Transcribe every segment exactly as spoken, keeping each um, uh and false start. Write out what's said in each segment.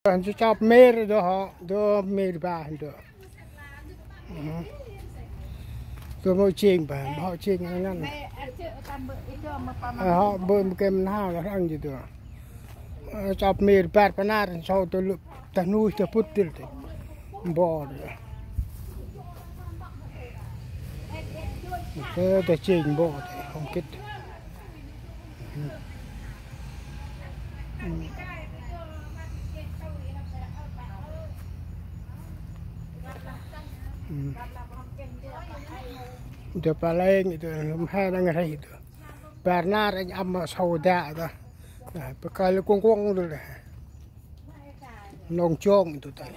Ăn chop mir dô hŏ, dô mir ba dô. Dô mâu jêng ba, mâu jêng ngăn. Hŏ bơ̆ mâu kem nau lah ăn jêh dô. Chop mir bar pa nar, sau dô lŭ ta nuih ta pŭt dil dê. Mbo dê. Dô ta jêng mbo dê, hŏm gĭt. Dô pa leng ito, lŭm he nâng rêh ito. Bar nar anh ăm sau da ito. Pơkăl kuông kuông ito. Nông trường ito tay.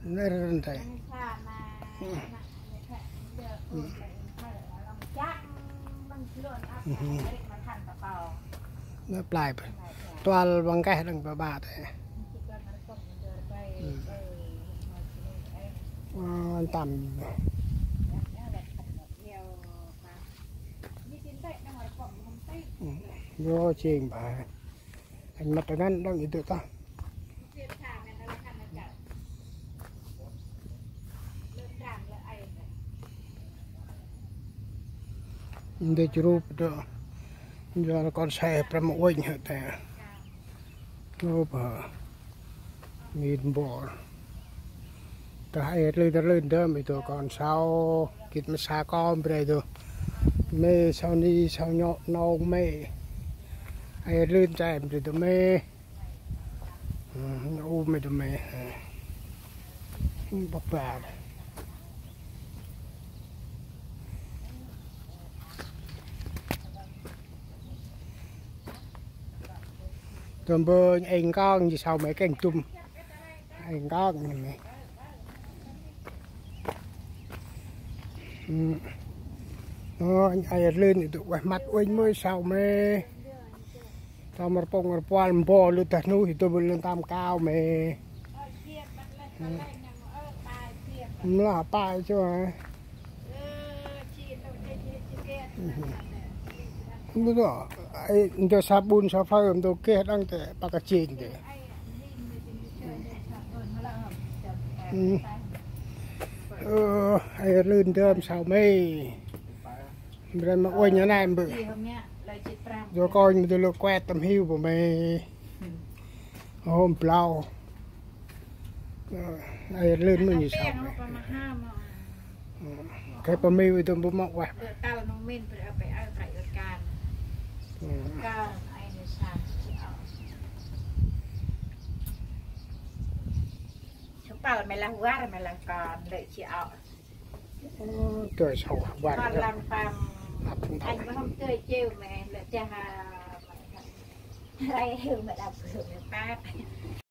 Nê rơ̆n tay. Nê play bơh. Tual băng keh đăng ba ba tay. Ơ, tăm. Yo, jêng ba. Anh măt ngăn đăng ito ta. Ndơ chrup dô. Yo kon se prăm uănh hơ ta. Chrup hơ. Mĭn bor. Ta ai rlưn rlưn dơm ito kon sau. Gĭt ma sa kon bre dô. Mê sau ni sau nhŏ nông mê. Ai rlưn chem bre dô mê. Ơ, u mê dô mê. Bok bar. Tơm bơnh êng kong jêh sau mê kêng tŭm. Êng kong nê mê. Ơ, anh ai rlưn ito ueh măt uănh mơi sau mê. Tơm rpŭng rpuăl mbo lŭ ta nuih ito bơ̆ lŭ tơm kao mê. Mla pai chua. Mla, ai, ndơ sa bun sa phơ, ndơ keh đăng tê, pa ka jêng tê. Ơ, ai rlưn dơm sau mê. Mre ma uănh nê mbơ̆. Dô kônh mâu dô lŭ kuet tâm hiu bơh mê. Hôm blau. Ơ, ai rlưn mâu ni sau mê. Khe pa mê wi dô mbơ̆ mâu ueh. Chupal mê lah war mê lah kon lĕ chi ŏ. Ơ, tơi sau war. Kon lăng pam. Ăp ntŭk. Anh mà không tơi chịu mê lĕ chah. Rai hư mê đọc hư mê pap.